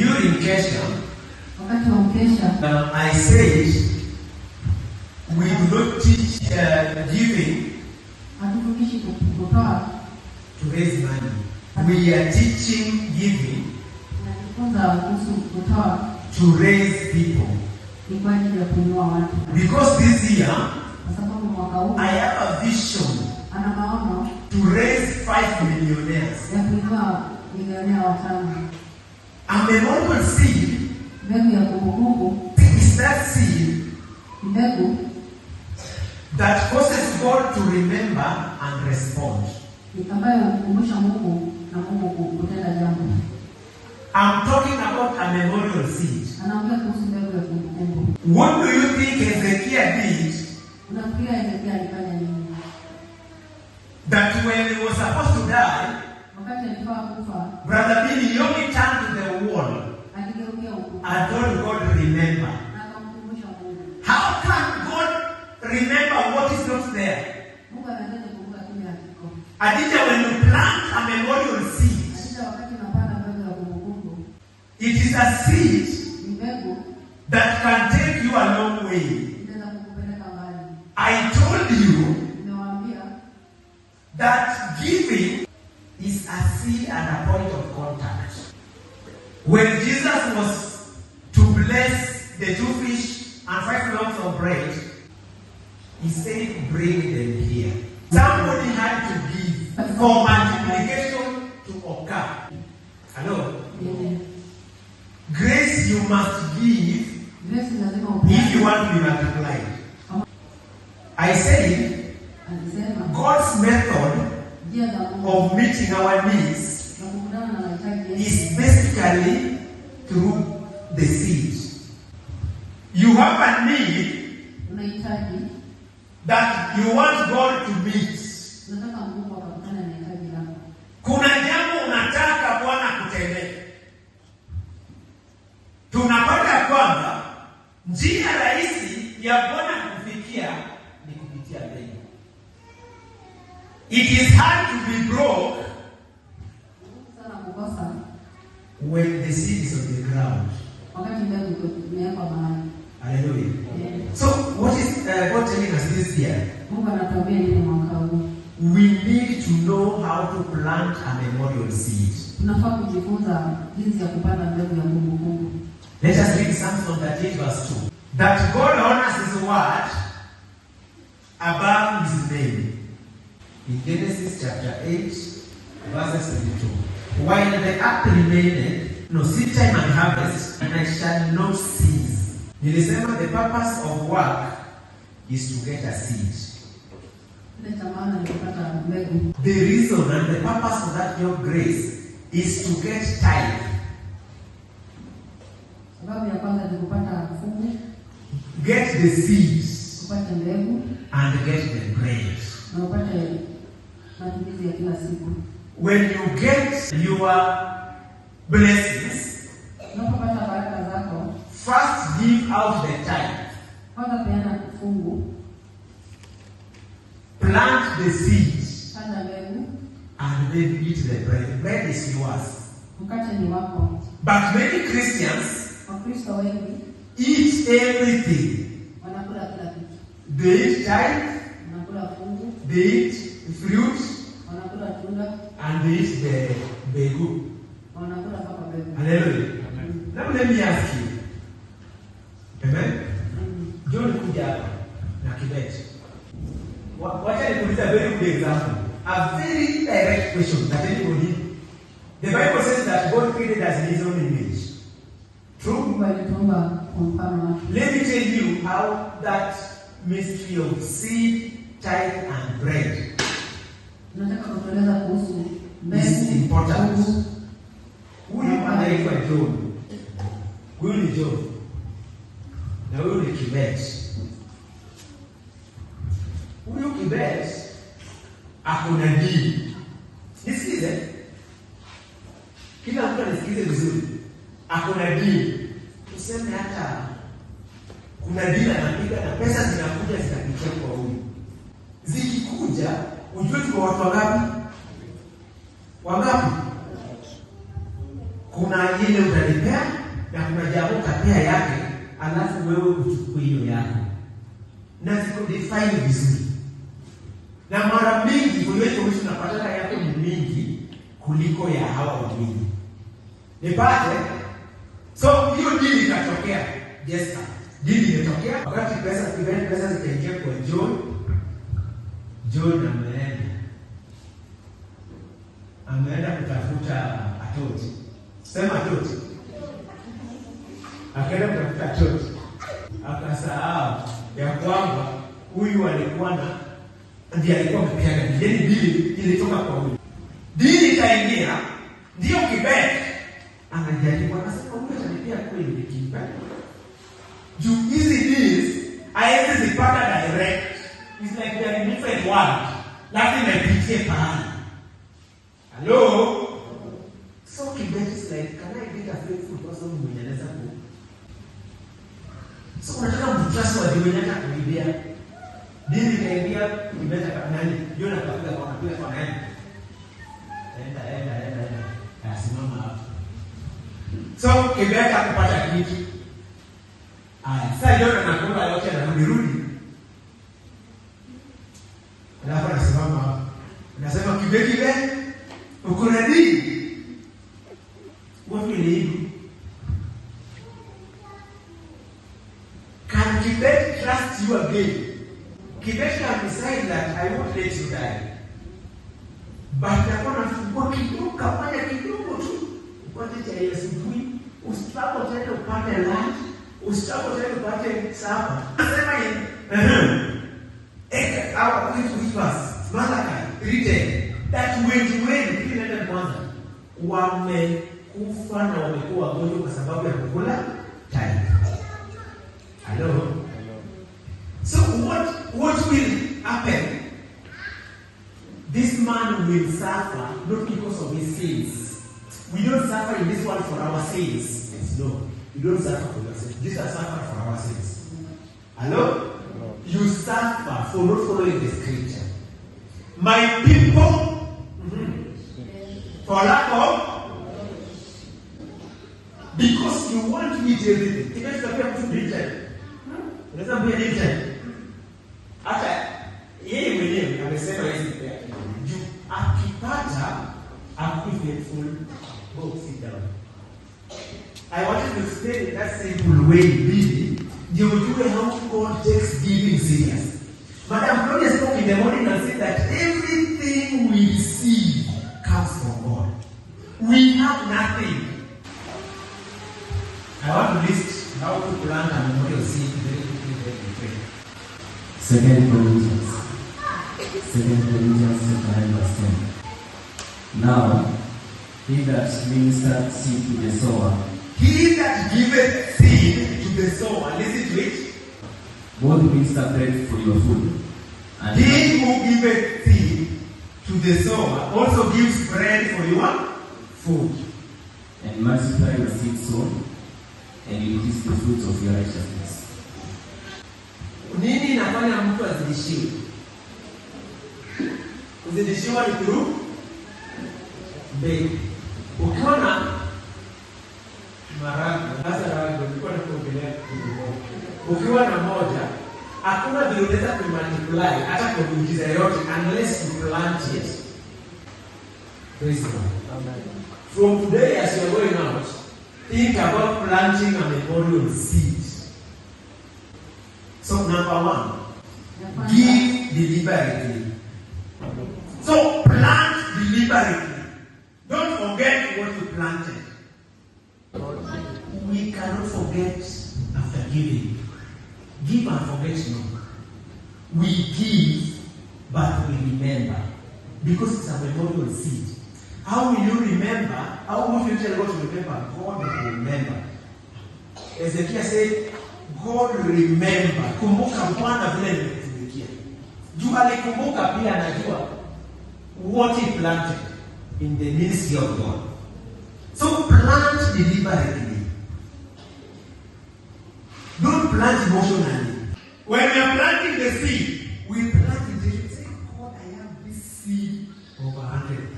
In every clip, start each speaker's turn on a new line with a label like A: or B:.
A: During Kesha, I said we do not teach giving to raise money. We are teaching giving to raise people. Because this year, I have a vision to raise 5 millionaires. A memorial seed is that seed that causes God to remember and respond. I'm talking about a memorial seed. What do you think Ezekiel did? That when he was supposed to die, Brother Billy, he only turned to the wall and told God, remember. How can God remember what is not there? Adija, when you plant a memorial seed, it is a seed that can take you a long way. I told you that giving is a seed and a point of contact. When Jesus was to bless the 2 fish and 5 loaves of bread, he said, bring them here. Somebody had to give for multiplication to occur. Hello? Grace you must give if you want to be multiplied. I said, God's method of meeting our needs is basically through the seed. You have a need that you want God to meet. Kuna jambo unataka Bwana kutendea. Tunapata kwamba njia rahisi ya Bwana kufikia ni kupitia mbegu. It is hard to be broke when the seed is on the ground. Hallelujah. So what is God telling us this year? We need to know how to plant a memorial seed. Let us read Psalm 38 verse 2. That God honors his word above his name. In Genesis chapter 8 verses 22. While the earth remaineth, no seed time and harvest, and I shall not cease. Nilisema the purpose of work is to get a seed. The reason and the purpose of that your grace is to get tithe. Get the seeds and get the bread. When you get your blessings, first give out the tithe. Plant the seeds and then eat the bread. The bread is yours. But many Christians eat everything. They eat tithe, they eat fruit, and they eat the begu. Hallelujah. Now let me ask you. Amen? John Kujapa na Kibet. What I put is a very good example. A very direct question that anybody. The Bible says that God created us in his own image. True? Let me tell you how that mystery of seed, tithe, and bread is important. Huyu anaitwa John. Huyu ni John. Na huyu ni Kibet. Huyu Kibet akuna dini. Nisikize. Kila mtu anisikize vizuri. Akuna dini. Tuseme hata kuna dini anapiga na pesa zinakuja zinapitia kwa huyu. Zikikuja, ujue tuko watu wangapi? Wangapi? kuna ile utalipea na kuna jambo utapea yake, alafu wewe uchukue hiyo yako. Na ziko define vizuri. Na mara mingi kwa hiyo tunapata yako ni mingi kuliko ya hawa wengine. Nipate. So hiyo dili ikatokea. Yes, dili imetokea wakati pesa zikaingia kwa John ameenda kutafuta atoti. Sema atoti. Akaenda kutafuta atoti. Akasahau ya kwamba huyu alikuwa na ndiye alikuwa amepiga dili ilitoka kwa huyu. Dili ikaingia ndio Kibet anajaribu akasema huyu atalipia kweli Kibet. Juu hizi deals haiwezi zipata direct. It's like they are in different world. Lakini napitie pahali. Hello? So Kibet is like, can I get a faithful person mwenye anaweza ku? So unataka mtrust wa jiwe nyaka kuibia. Dili kaingia Kibet akanani. Yona kapiga kwa nani? Enda. Asimama hapo. So Kibet akapata kitu. Sasa Yona anakuwa yote anarudi. Alafu anasimama hapo. Anasema Kibet uko ready? What will he do? Can Kibet trust you again? Kibet can decide that I won't let you die. But nakuwa nafungua kidogo, kafanya kidogo tu. Upate cha Yesu asubuhi, usitako tena upate lunch, usitako tena upate supper. Nasema hivi. Our which verse? Malachi 3:10. That when kile ndio kwanza wamekufa na wamekuwa wagonjwa kwa sababu ya kukula tithe. Hello. So what will happen? This man will suffer not because of his sins. We don't suffer in this world for our sins. No. We don't suffer for your sins. Jesus suffered for our sins. Hello? You suffer for not following the scripture. My people, for lack of, because you want to eat everything. If you have to eat it, unaweza mbia eat it. Hata yeye mwenyewe amesema hizi pia. Juu akipata faithful, go sit down. I wanted to explain in that simple way, really. You do how God takes giving serious. Madam Claudia spoke in the morning and said that everything we receive comes from God. We have nothing. I want to list how to plant a memorial seed very quickly.
B: 2 Corinthians chapter 9 verse 10. Now, he that ministered seed to the sower,
A: he that giveth seed to the sower, listen to it.
B: God minister bread for your food. And
A: he who giveth seed to the sower also gives bread for your food.
B: And multiply your seed sown, and increase the fruits of your righteousness.
A: Nini inafanya mtu azidishiwe? Kuzidishiwa ni through mbegu. Ukiona maharagwe, hasa maharagwe, nilikuwa nakuongelea kidogo. Ukiwa na moja, hakuna vile unaweza kumultiply hata kwa miujiza yote unless you plant it. Praise God. Amen. From today as you are going out, think about planting a memorial seed. So number one, give deliberately. So plant deliberately. Don't forget what you planted. We cannot forget after giving. Give and forget not. We give, but we remember. Because it's a memorial seed. How will you remember? How will you tell God to remember? God will remember. Ezekiel said, God will remember. Kumbuka Bwana vile nimekutumikia. Juu alikumbuka pia anajua what he planted in the ministry of God. So plant deliberately. Don't plant emotionally. When we are planting the seed, we plant it. Say, God, I have this seed of 100,000.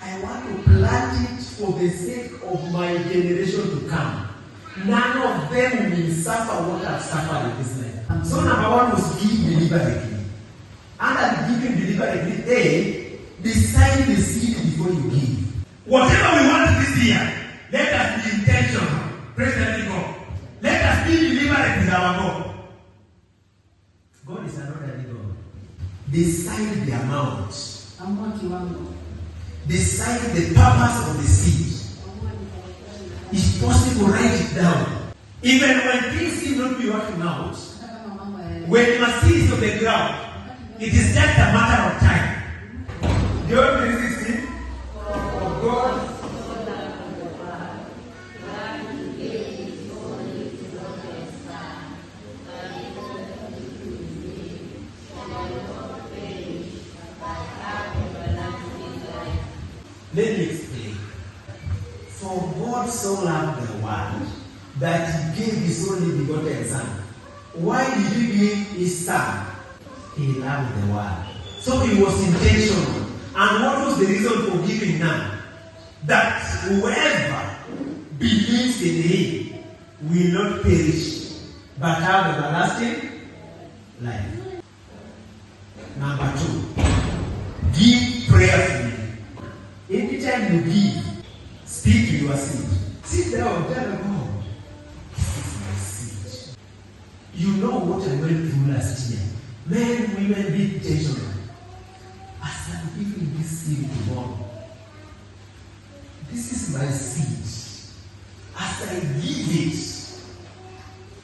A: I want to plant it for the sake of my generation to come. None of them will suffer what I've suffered in this life. So number one was give deliberately. Under giving deliberately, A, decide the seed before you give. Whatever we want this year, let us be intentional. Praise the Lord. Let us be deliberate with our God. God is another God. Decide the amount. Decide the purpose of the seed. If possible, write it down. Even when things seem not be working out, when you are seeds of the ground, it is just a matter of time. John 3:16. For God let me explain. For God so loved the world that He gave His only begotten Son. Why did He give His Son? He loved the world. So He was intentional. And what was the reason for giving now? That whoever believes in Him will not perish, but have everlasting life. Number 2, give prayerfully. Anytime you give, speak to your seed. Sit down, tell God, this is my seed. You know what I went through last year. Men, women, be intentional. As I'm giving this seed to God, this is my seed. As I give it,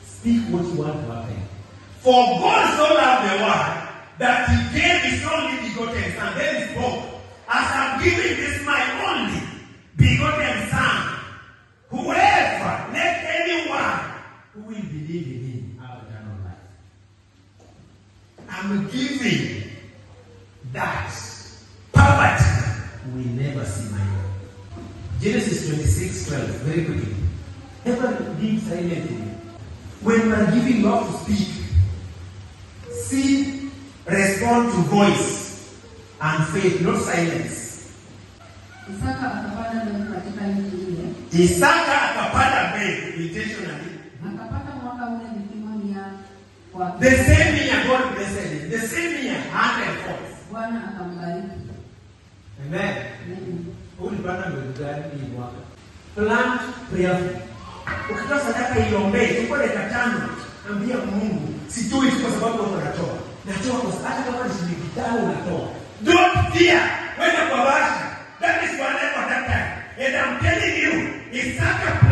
A: speak what you want to happen. For God so loved the world that He gave His only begotten Son. Then He spoke. As I'm giving this my only begotten Son, whoever, let anyone who will believe in Him have eternal life. I'm giving that poverty will never see my own. Genesis 26:12, very quickly. Never give silently. When you are giving, you have to speak. See, respond to voice. And faith, not silence.
C: Isaka akapanda mbegu katika nchi ile.
A: Isaka akapanda mbegu intentionally.
C: Akapata mwaka ule vipimo 100 kwa.
A: The same year God blessed him. The same year 100
C: Bwana akambariki.
A: Amen. Ulipanda mbegu gani hii mwaka? Plant prayerfully. Ukitoa sadaka iombee, chukua dakika 5, ambia Mungu, sitoi kwa sababu watu wanatoa. Natoa kwa sababu hata kama ni shilingi 5 unatoa. Don't fear when you are. That is what I want that time. And I'm telling you, it's not a